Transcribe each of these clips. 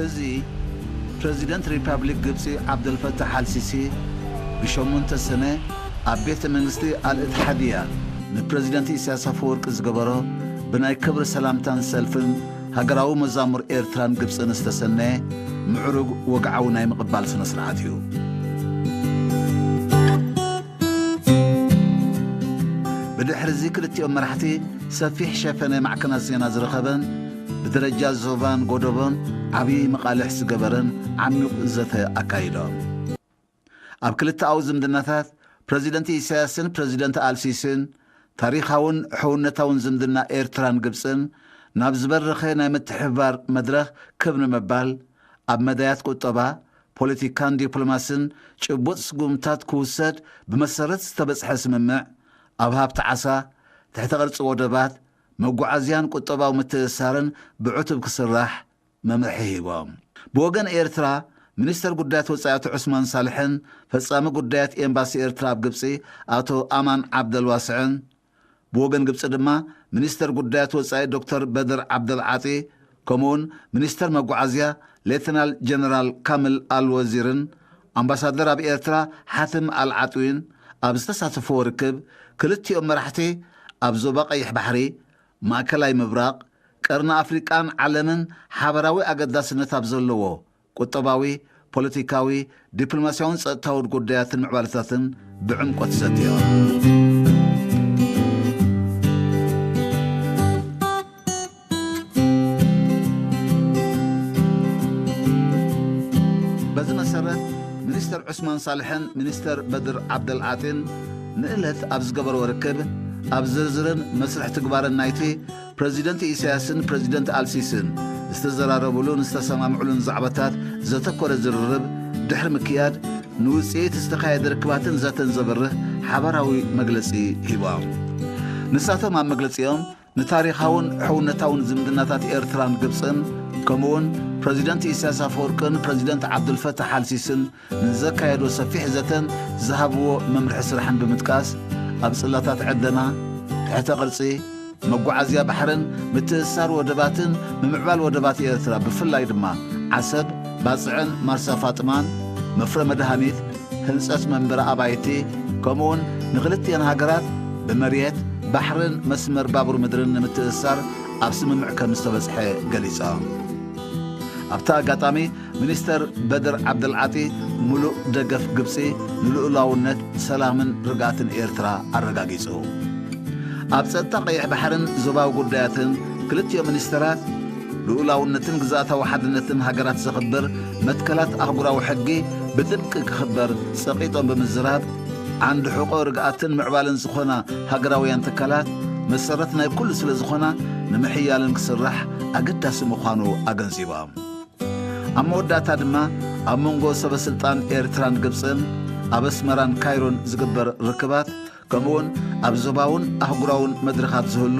እዚ ፕረዚደንት ሪፓብሊክ ግብጺ ዓብደልፈታሕ ኣልሲሲ ብሸሞንተ ሰነ ኣብ ቤተ መንግስቲ ኣልእትሓድያ ንፕረዚደንት ኢሳያስ ኣፈወርቂ ዝገበሮ ብናይ ክብሪ ሰላምታን ሰልፍን ሃገራዊ መዛሙር ኤርትራን ግብጽን ዝተሰነየ ምዕሩግ ወግዓዊ ናይ ምቕባል ስነ ስርዓት እዩ። ብድሕሪ እዚ ክልቲኦም መራሕቲ ሰፊሕ ሸፈነ ማዕከናት ዜና ዝረኸበን ብደረጃ ዞባን ጎደቦን ዓብዪ መቓልሕ ዝገበረን ዓሚቕ ዘተ ኣካይዶም። ኣብ ክልተኣዊ ዝምድናታት ፕረዚደንት ኢሳያስን ፕረዚደንት ኣልሲስን ታሪኻውን ሕውነታውን ዝምድና ኤርትራን ግብጽን ናብ ዝበረኸ ናይ ምትሕብባር መድረኽ ክብ ንምባል ኣብ መዳያት ቁጠባ፣ ፖለቲካን ዲፕሎማስን ጭቡጥ ስጉምታት ክውሰድ ብመሰረት ዝተበጽሐ ስምምዕ ኣብ ሃብቲ ዓሳ፣ ትሕተ ቅርጺ ወደባት፣ መጓዓዝያን ቁጠባዊ ምትእስሳርን ብዕቱብ ክስራሕ መምርሒ ሂቦም። ብወገን ኤርትራ ሚኒስተር ጉዳያት ወጻኢ ኣቶ ዑስማን ሳልሕን ፈጻሚ ጉዳያት ኤምባሲ ኤርትራ ኣብ ግብጺ ኣቶ ኣማን ዓብደልዋስዕን ብወገን ግብጺ ድማ ሚኒስተር ጉዳያት ወጻኢ ዶክተር በድር ዓብደል ዓጢ ከምኡውን ሚኒስተር መጓዓዝያ ሌተናል ጀነራል ካምል ኣልወዚርን ኣምባሳደር ኣብ ኤርትራ ሓትም ኣልዓጥዊን ኣብ ዝተሳተፍዎ ርክብ ክልቲኦም መራሕቲ ኣብ ዞባ ቀይሕ ባሕሪ፣ ማእከላይ ምብራቕ፣ ቀርኒ ኣፍሪቃን ዓለምን ሓበራዊ ኣገዳስነት ኣብ ዘለዎ ቁጠባዊ፣ ፖለቲካዊ፣ ዲፕሎማስያውን ጸጥታውን ጉዳያትን ምዕባለታትን ብዕምቆት ዘትዮም። በዚ መሰረት ሚኒስተር ዑስማን ሳልሕን ሚኒስተር በድር ዓብደልዓጢን ንእለት ኣብ ዝገበርዎ ርክብ ኣብ ዝርዝርን መስርሕ ትግባርን ናይቲ ፕረዚደንት ኢሳያስን ፕረዚደንት ኣልሲስን ዝተዘራረቡሉን ዝተሰማምዑሉን ዛዕባታት ዘተኮረ ዝርርብ ድሕሪ ምክያድ ንውጽኢት ዝተኻየደ ርክባትን ዘተን ዘብርህ ሓባራዊ መግለጺ ሂቦም። ንሳቶም ኣብ መግለጺኦም ንታሪኻውን ሕውነታውን ዝምድናታት ኤርትራን ግብጽን ከምኡውን ፕረዚደንት ኢሳያስ ኣፈወርቅን ፕረዚደንት ዓብዱልፈታሕ ኣልሲስን ንዘካየዶ ሰፊሕ ዘተን ዝሃብዎ መምርሒ ስራሕን ብምጥቃስ ኣብ ጽላታት ዕደና፣ ትሕተ ቅርጺ፣ መጓዓዝያ ባሕርን ምትእስሳር ወደባትን ምምዕባል ወደባት ኤርትራ ብፍላይ ድማ ዓሰብ፣ ባጽዕን ማርሳ ፋጥማን፣ መፍረ መድሃኒት፣ ህንጸት መንበሪ ኣባይቲ ከምኡውን ንክልቲኤን ሃገራት ብመሬት፣ ባሕርን መስመር ባቡር ምድርን ንምትእስሳር ኣብ ስምምዕ ከም ዝተበጽሐ ገሊጾም። ኣብቲ ኣጋጣሚ ሚኒስተር በድር ዓብደልዓጢ ምሉእ ደገፍ ግብጺ ንልኡላውነት፣ ሰላምን ርግኣትን ኤርትራ ኣረጋጊጹ። ኣብ ጸጥታ ቀይሕ ባሕርን ዞባዊ ጉዳያትን ክልቲኦም ሚኒስተራት ልኡላውነትን ግዝኣታዊ ሓድነትን ሃገራት ዘኽብር መትከላት ኣህጉራዊ ሕጊ ብጥብቂ ክኽበር ጸቒጦም ብምዝራብ ዓንዲ ሕቖ ርግኣትን ምዕባለን ዝኾና ሃገራውያን ትካላት መሰረት ናይ ኩሉ ስለ ዝኾና ንምሕያልን ክስራሕ ኣገዳሲ ምዃኑ ኣገንዚቦም። ኣብ መወዳእታ ድማ ኣብ መንጎ ሰበ ስልጣን ኤርትራን ግብጽን ኣብ ኣስመራን ካይሮን ዝግበር ርክባት ከምኡውን ኣብ ዞባውን ኣህጉራውን መድረኻት ዝህሉ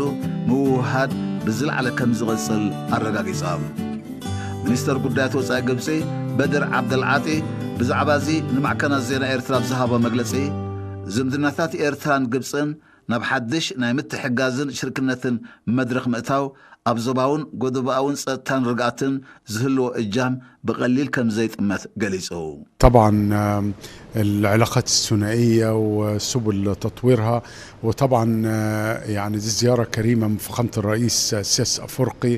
ምውህሃድ ብዝለዓለ ከም ዝቕጽል ኣረጋጊጾም። ሚኒስተር ጉዳያት ወጻኢ ግብጺ በድር ዓብደልዓጢ ብዛዕባ እዚ ንማዕከናት ዜና ኤርትራ ኣብ ዝሃቦ መግለጺ ዝምድናታት ኤርትራን ግብጽን ናብ ሓድሽ ናይ ምትሕግጋዝን ሽርክነትን መድረኽ ምእታው ኣብ ዞባውን ጎደቦኣውን ጸጥታን ርግኣትን ዝህልዎ እጃም ብቐሊል ከም ዘይጥመት ገሊጹ። طبعا آم، العلاقات الثنائية وسبل تطويرها وطبعا آه، يعني دي زيارة كريمة من فخامة الرئيس السياسي أفريقي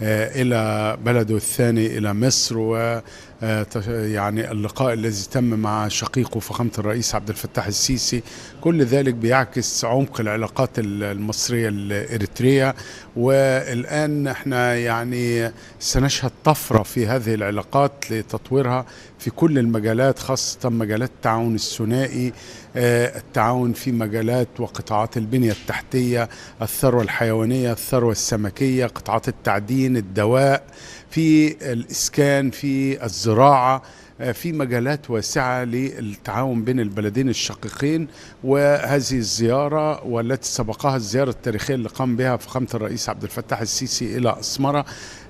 آه، إلى بلده الثاني إلى مصر و آه، تش- يعني اللقاء الذي تم مع شقيقه فخامة الرئيس عبد الفتاح السيسي، كل ذلك بيعكس عمق العلاقات ال- المصرية الإريترية. والآن احنا يعني سنشهد طفرة في هذه العلاقات لتطويرها في كل المجالات، خاصة مجالات التعاون الثنائي، آه، التعاون في مجالات وقطاعات البنية التحتية، الثروة الحيوانية، الثروة السمكية، قطاعات التعدين، الدواء، في الإسكان، في الزراعة، آه، في مجالات واسعة للتعاون بين البلدين الشقيقين. وهذه الزيارة والتي سبقها الزيارة التاريخية اللي قام بها فخامة الرئيس عبد الفتاح السيسي إلى أسمرة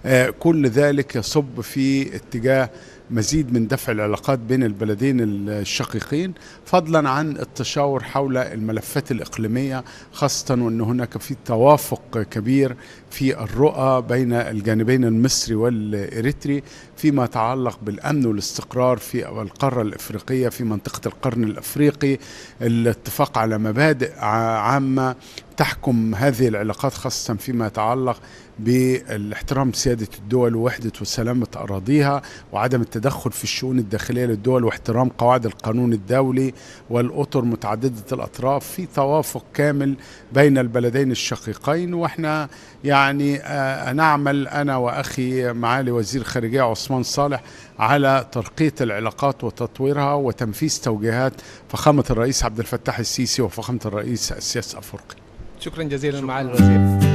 آه، كل ذلك يصب في اتجاه مزيد من دفع العلاقات بين البلدين الشقيقين، فضلا عن التشاور حول الملفات الإقليمية، خاصة وأن هناك في توافق كبير في الرؤى بين الجانبين المصري والإريتري فيما يتعلق بالأمن والاستقرار في القارة الإفريقية، في منطقة القرن الإفريقي، الاتفاق على مبادئ ع-، عامة تحكم هذه العلاقات، خاصة فيما يتعلق بالاحترام سيادة الدول ووحدة وسلامة أراضيها، وعدم التدخل في الشؤون الداخلية للدول، واحترام قواعد القانون الدولي والأطر متعددة الأطراف، في توافق كامل بين البلدين الشقيقين. وإحنا يعني، آه، نعمل أنا وأخي معالي وزير الخارجية عثمان صالح على ترقية العلاقات وتطويرها وتنفيذ توجيهات فخامة الرئيس عبد الفتاح السيسي وفخامة الرئيس السياسي أفورقي. شكرا جزيلا معالي الوزير.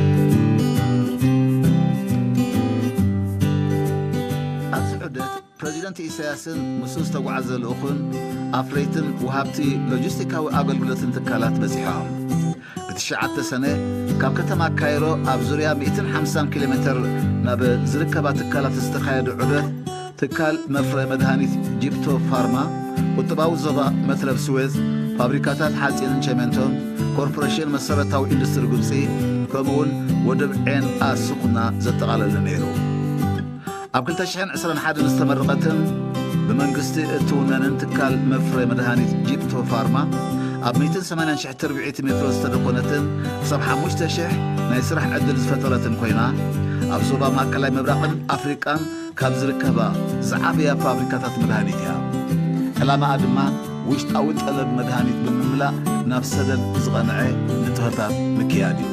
ኣብዚ ዑደት ፕረዚደንት ኢሳያስን ምስኡ ዝተጓዓዘ ልኡኹን ኣፍረይትን ወሃብቲ ሎጂስቲካዊ ኣገልግሎትን ትካላት በጺሖም። ብትሽዓተ ሰነ ካብ ከተማ ካይሮ ኣብ ዙርያ ሚእትን ሓምሳን ኪሎ ሜትር ናብ ዝርከባ ትካላት ዝተኻየደ ዑደት ትካል መፍረ መድሃኒት ጂፕቶ ፋርማ፣ ቁጠባዊ ዞባ መትረብ ስዌዝ፣ ፋብሪካታት ሓጺንን ቸሜንቶን፣ ኮርፖሬሽን መሰረታዊ ኢንዱስትሪ ግብጺ፣ ከምኡውን ወደብ ዔን ኣስኹና ዘጠቓለለ ነይሩ። ኣብ ክልተ ሽሕን ዕስራን ሓደን ዝተመረቐትን ብመንግስቲ እትውነንን ትካል መፍረ መድሃኒት ጂፕቶ ፋርማ፣ ኣብ ሚእትን ሰማንያን ሽሕ ትርብዒት ሜትሮ ዝተደኮነትን ክሳብ ሓሙሽተ ሽሕ ናይ ስራሕ ዕድል ዝፈጠረትን ኮይና፣ ኣብ ዞባ ማእከላይ ምብራቕን ኣፍሪቃን ካብ ዝርከባ ዝዓበያ ፋብሪካታት መድሃኒት እያ። ዕላማኣ ድማ ውሽጣዊ ጠለብ መድሃኒት ብምምላእ ናብ ሰደድ ዝቐንዐ ንጥፈታት ምክያድ እዩ።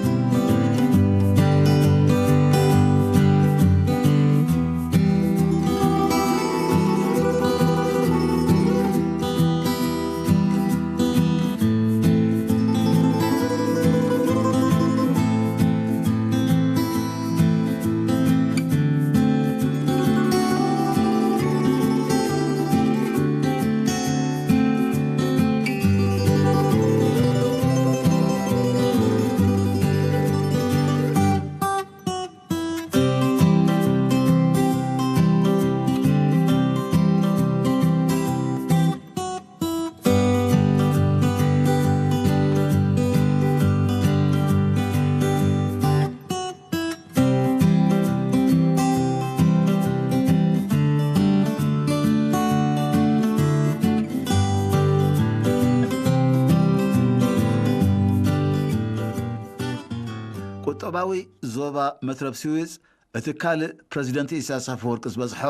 ቁጠባዊ ዞባ መትረብ ስዊዝ እቲ ካልእ ፕረዚደንት ኢሳያስ ኣፈወርቂ ዝበጽሖ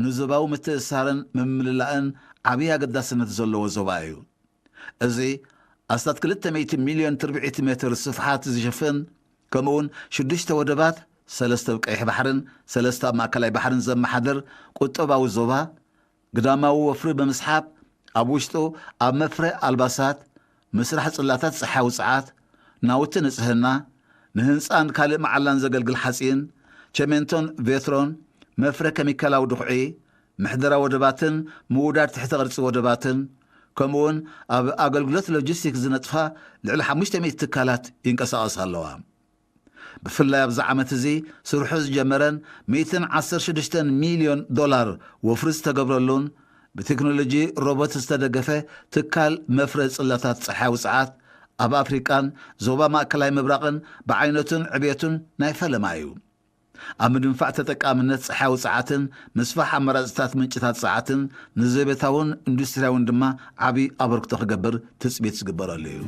ንዞባዊ ምትእስሳርን ምምልላእን ዓብዪ ኣገዳስነት ዘለዎ ዞባ እዩ። እዚ ኣስታት ክልተ ሚእቲ ሚልዮን ትርብዒት ሜትር ስፍሓት ዝሽፍን፣ ከምኡውን ሽዱሽተ ወደባት፣ ሰለስተ ኣብ ቀይሕ ባሕርን ሰለስተ ኣብ ማእከላይ ባሕርን ዘመሓድር ቁጠባዊ ዞባ፣ ግዳማዊ ወፍሪ ብምስሓብ፣ ኣብ ውሽጡ ኣብ መፍረ ኣልባሳት፣ ምስራሕ ጽላታት ጸሓያዊ ጸዓት፣ ናውቲ ንጽህና፣ ንህንጻን ካልእ መዓላን ዘገልግል ሓጺን፣ ቸሜንቶን ቬትሮን፣ መፍረ ኬሚካላዊ ድኹዒ፣ ምሕደራ ወደባትን ምውዳድ ትሕተ ቅርጺ ወደባትን፣ ከምኡውን ኣብ ኣገልግሎት ሎጂስቲክስ ዝነጥፋ ልዕሊ ሓሙሽተ ሚእቲ ትካላት ይንቀሳቐሳ ኣለዋ። ብፍላይ ኣብዚ ዓመት እዚ ስርሑ ዝጀመረን ሚእትን ዓሰርተ ሽዱሽተን ሚልዮን ዶላር ወፍሪ ዝተገብረሉን ብቴክኖሎጂ ሮቦት ዝተደገፈ ትካል መፍረ ጽላታት ጸሓያዊ ጸዓት ኣብ ኣፍሪቃን ዞባ ማእከላይ ምብራቕን ብዓይነቱን ዕብየቱን ናይ ፈለማ እዩ። ኣብ ምድንፋዕ ተጠቃምነት ጸሓያዊ ጸዓትን ምስፋሕ ኣማራጽታት ምንጭታት ጸዓትን ንዘቤታውን ኢንዱስትርያውን ድማ ዓቢ ኣበርክቶ ክገብር ትጽቢት ዝግበረሉ እዩ።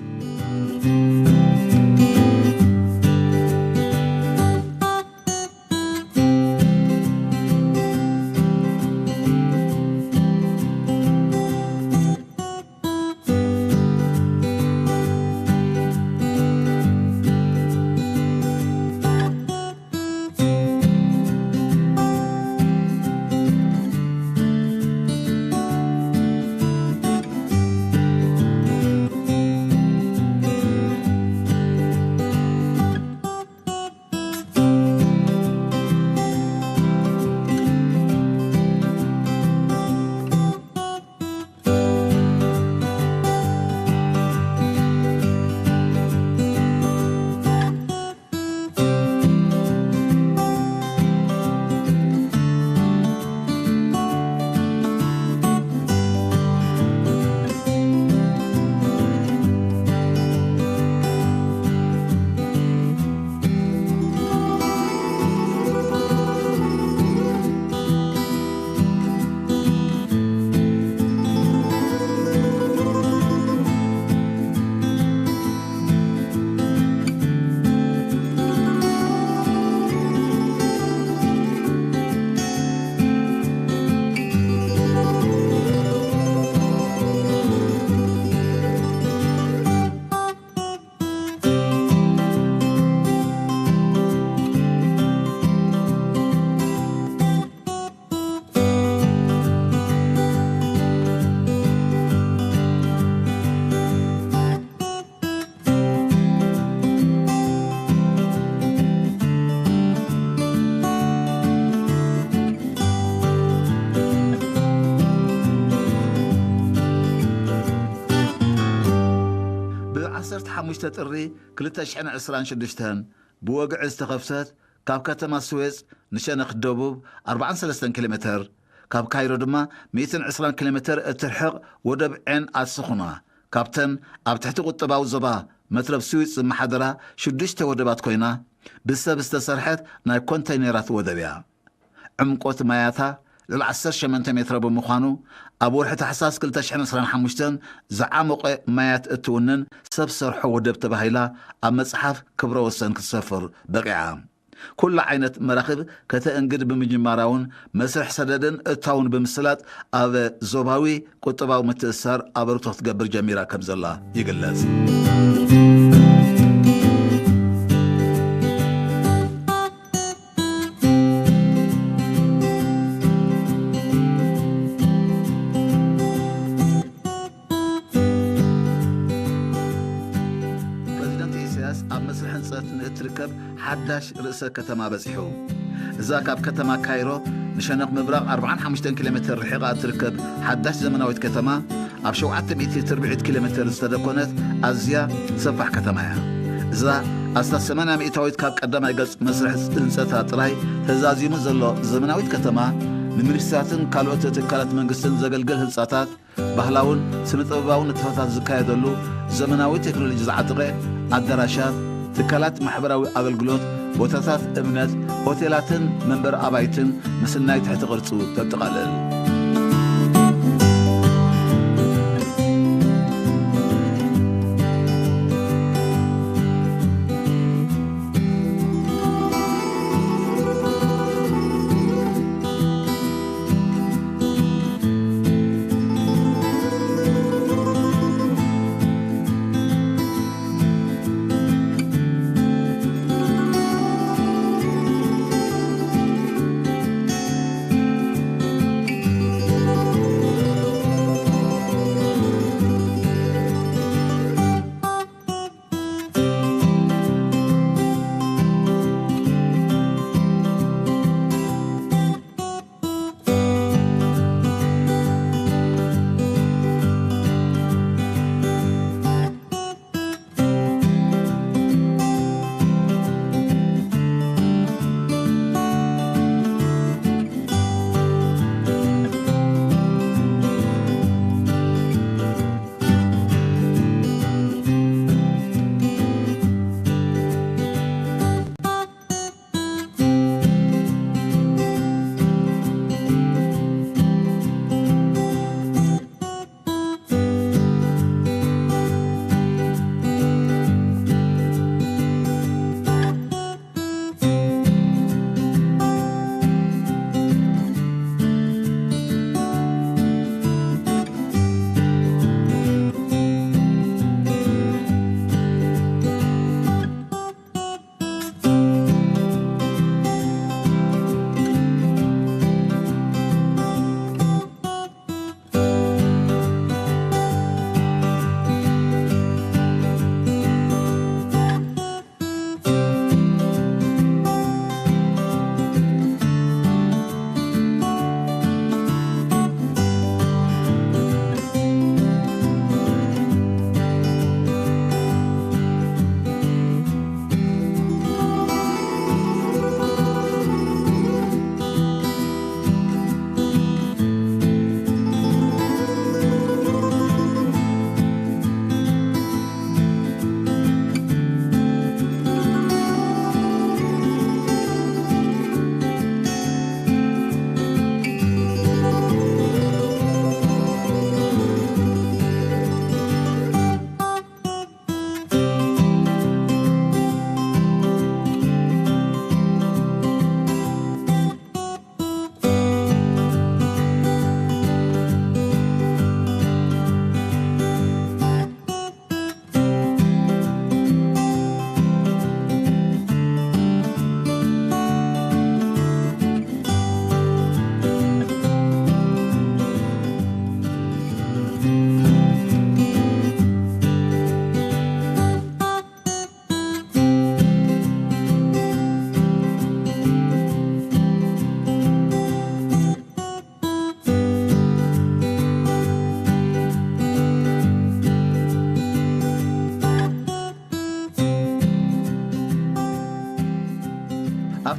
ሓሙሽተ ጥሪ ክልተ ሽሕን ዕስራን ሽዱሽተን ብወግዒ ዝተኸፍተት ካብ ከተማ ስዌጽ ንሸነኽ ደቡብ ኣርባዓን ሰለስተን ኪሎ ሜተር፣ ካብ ካይሮ ድማ ሚእትን ዕስራን ኪሎ ሜተር እትርሕቕ ወደብ ዔን ኣስኹና፣ ካብተን ኣብ ትሕቲ ቁጠባዊ ዞባ መትረብ ስዊጽ ዝመሓደራ ሽዱሽተ ወደባት ኮይና፣ ብሰብ ዝተሰርሐት ናይ ኮንተይነራት ወደብ እያ። ዕምቆት ማያታ ልዕሊ ዓሰርተ ሸሞንተ ሜትሮ ብምዃኑ፣ ኣብ ወርሒ ታሕሳስ ክልተ ሽሕን ዕስራን ሓሙሽተን ዝዓሞቐ ማያት እትውንን ሰብ ሰርሖ ወደብ ተባሂላ ኣብ መጽሓፍ ክብረ ወሰን ክትሰፍር በቒዓ። ኩሉ ዓይነት መራኽብ ከተእንግድ ብምጅማራ እውን፣ መስርሕ ሰደድን እታውን ብምስላጥ፣ ኣብ ዞባዊ ቁጠባዊ ምትእስሳር ኣበርክቶ ክትገብር ጀሚራ ከም ዘላ ይግለጽ። ፕረዚደንት ኢሳያስ ኣብ መስርሕ ህንጸት ንእትርከብ ሓዳሽ ርእሰ ከተማ በጺሑ። እዛ ካብ ከተማ ካይሮ ንሸነኽ ምብራቕ ኣርባዓን ሓሙሽተን ኪሎ ሜተር ርሒቓ እትርከብ ሓዳሽ ዘመናዊት ከተማ፣ ኣብ ሸውዓተ ሚእቲ ትርብዒት ኪሎ ሜተር ዝተደኮነት ኣዝያ ሰፋሕ ከተማ እያ። እዛ ኣስታት ሰማንያ ሚእታዊት ካብ ቀዳማይ ገጽ መስርሕ ህንጸታ ጥራይ ተዛዚሙ ዘሎ ዘመናዊት ከተማ፣ ንሚኒስትራትን ካልኦት ትካላት መንግስትን ዘገልግል ህንጻታት፣ ባህላውን ስነ-ጥበባውን ንጥፈታት ዝካየደሉ ዘመናዊ ቴክኖሎጂ ዝዓጠቐ ኣዳራሻት፣ ትካላት ማሕበራዊ ኣገልግሎት፣ ቦታታት እምነት፣ ሆቴላትን መንበሪ ኣባይትን ምስናይ ትሕቲ ቅርጹ ተጠቓልል።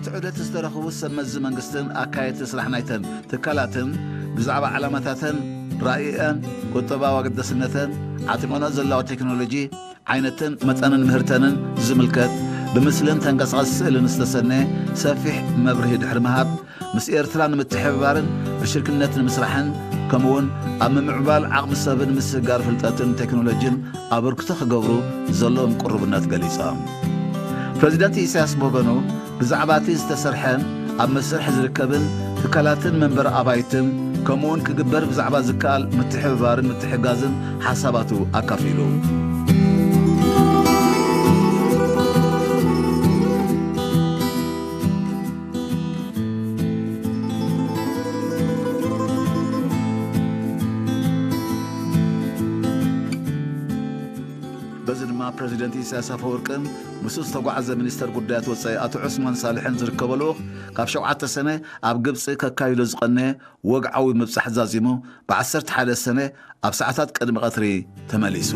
እቲ ዑደት ዝተረኽቡ ሰብ መዚ መንግስትን ኣካየድቲ ስራሕ ናይተን ትካላትን ብዛዕባ ዓላማታተን፣ ራእየን፣ ቁጠባዊ ኣገዳስነተን፣ ዓጢቖኖ ዘለዋ ቴክኖሎጂ፣ ዓይነትን መጠንን ምህርተንን ዝምልከት ብምስልን ተንቀሳቐሲ ስእልን ዝተሰነየ ሰፊሕ መብርሂ ድሕሪ ምሃብ፣ ምስ ኤርትራ ንምትሕብባርን ብሽርክነት ንምስራሕን ከምኡውን ኣብ ምምዕባል ዓቕሚ ሰብን ምስግጋር ፍልጠትን ቴክኖሎጂን ኣበርክቶ ክገብሩ ዘለዎም ቅሩብነት ገሊጾም። ፕረዚደንት ኢሳያስ ብወገኑ ብዛዕባ እቲ ዝተሰርሐን ኣብ መስርሕ ዝርከብን ትካላትን መንበሪ ኣባይትን ከምኡውን ክግበር ብዛዕባ ዝከኣል ምትሕብባርን ምትሕጋዝን ሓሳባቱ ኣካፊሉ። በዚ ድማ ፕረዚደንት ኢሳያስ ኣፈወርቅን ምስኡ ዝተጓዓዘ ሚኒስተር ጉዳያት ወጻኢ ኣቶ ዑስማን ሳልሕን ዝርከቦ ልኡኽ ካብ ሸውዓተ ሰነ ኣብ ግብጺ ከካይዶ ዝቐነየ ወግዓዊ ምብጻሕ ዛዚሙ ብ ዓሰርተ ሓደ ሰነ ኣብ ሰዓታት ቅድሚ ቀትሪ ተመሊሱ።